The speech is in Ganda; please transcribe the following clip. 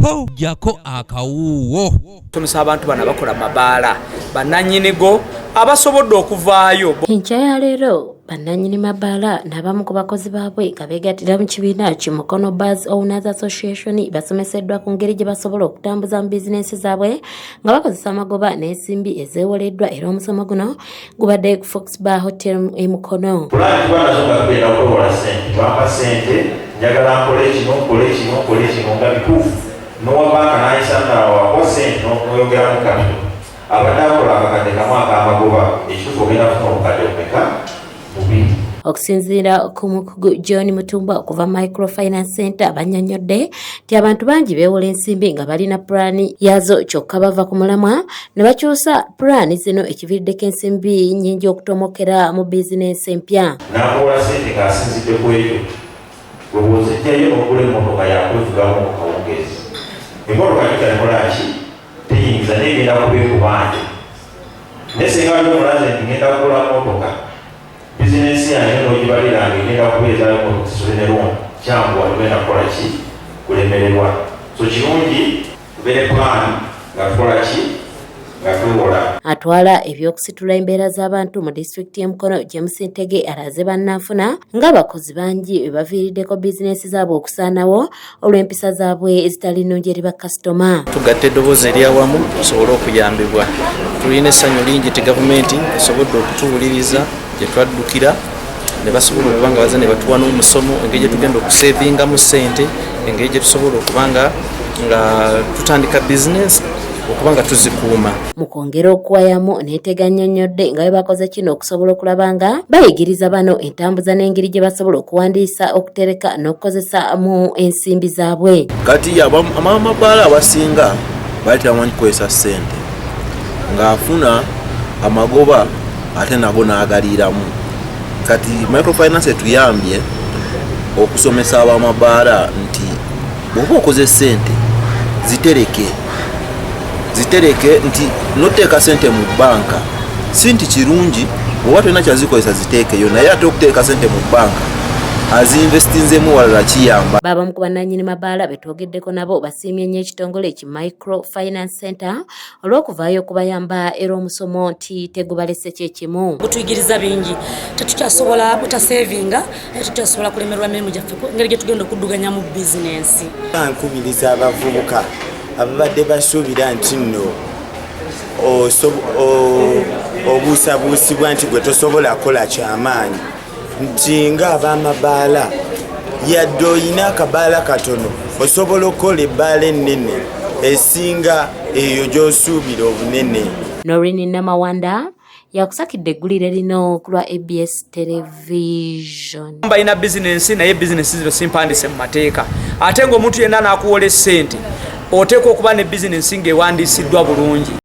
Po jako akawuuwo. Somesa abantu bano abakola mabaala, bannannyinigo abasobodde okuvaayo. Enkya ya leero bannannyini mabaala n'abamu ku bakozi baabwe nga beegattira mu kibiina ki Mukono Bars Owners Association basomeseddwa ku ngeri gye basobola okutambuza mu bizinensi zaabwe nga bakozesa amagoba n'ensimbi ezeewoleddwa, era omusomo guno gubadde ku Fox Bar Hotel e Mukono. Pulaani tuba nazo nga tugenda kwewola ssente. Bampa ssente, njagala nkole kino, nkole kino, nkole kino, nga bituufu. N'owa banka n'ayisa nawakuwa ssente, n'oyongeramu capital. Abadde akola akakadde kamu ak'amagoba, ekituufu ogenda kufuna obukadde bumeka? Bubiri. Okusinziira ku mukugu John Mutumba okuva Microfinance Center, bannyonnyodde nti abantu bangi beewola ensimbi nga balina pulaani yaazo, kyokka bava ku mulamwa ne bakyusa pulaani zino, ekiviiriddeko ensimbi nnyingi okutomokera mu bizinensi empya. N'akuwola ssente ng'asinzidde ku ekyo. Gwe bw'ozijjayo n'ogula emmotoka yakwevugamu mu kawungeezi, emmotoka gitanekola ki? Teyingiza, naye egenda kuba ekubanja. Naye singa wali omulaze nti ngenda kugula mmotoka, bizinensi yange n'ogibalira nga egenda kubeezaayo mmotoka sisule ne loan, kyanguwa, tugenda kukola ki? Kulemererwa. So kirungi tubeere pulaani nga tukola ki? Nga twewola. Atwala ebyokusitula embeera z'abantu mu disitulikiti y'e Mukono, James Ntege, alaze bannanfuna ng'abakozi bangi be baviiriddeko bizinensi zaabwe okusaanawo olw'empisa zaabwe ezitali nnungi eri bakasitoma. Tugatta eddoboozi eryawamu tusobole okuyambibwa. Tulina essanyu lingi nti gavumenti esobodde okutuwuliriza gye twaddukira ne basobola okuba nga baza ne batuwa n'omusomo engeri gye tugenda okusevingamu ssente, engeri gye tusobola okuba nga tutandika bizinensi okuba nga tuzikuuma. Mu kwongera okuwayamu, Ntege annyonnyodde nga bwe bakoze kino okusobola okulaba nga bayigiriza bano entambuza n'engeri gye basobola okuwandiisa, okutereka n'okukozesa mu ensimbi zaabwe. Kati abamabaala abasinga baali tebamanyi kukozesa ssente, ng'afuna amagoba ate nago n'agaliiramu. Kati microfinance etuyambye okusomesa abamabaala nti bw'oba okoze ssente, zitereke, zitereke, nti noteeka sente mu banka si nti kirungi. Bw'oba tolina kyazikozesa, ziteekeyo, naye ate okuteeka sente mu banka azinvestinzemu walala kiyamba. Abamu ku bannannyini mabaala betwogeddeko nabo basiimye nnyo ekitongole ki Microfinance Center olw'okuvaayo okubayamba, era omusomo nti tegubalese kyekimu. Gutuyigiriza bingi. Tetukyasobola butasevinga, naye tetukyasobola kulemerwa mirimu gyaffe engeri gye tugenda okudduganyamu bizinensi. Nkubiriza abavubuka ababadde basuubira nti nno obuusabuusibwa nti gwe tosobola kukola kyamaanyi, nti ng'ab'amabaala, yadde oyina akabaala katono, osobola okukola ebbaala ennene esinga eyo gy'osuubira obunene. Norin Namawanda yakusakidde eggulire lino ku lwa ABS Television. Balina bizinensi, naye bizinensi zino simpandise mu mateeka, ate ng'omuntu yenna n'akuwola essente oteekwa okuba ne bizinensi ng'ewandiisiddwa bulungi.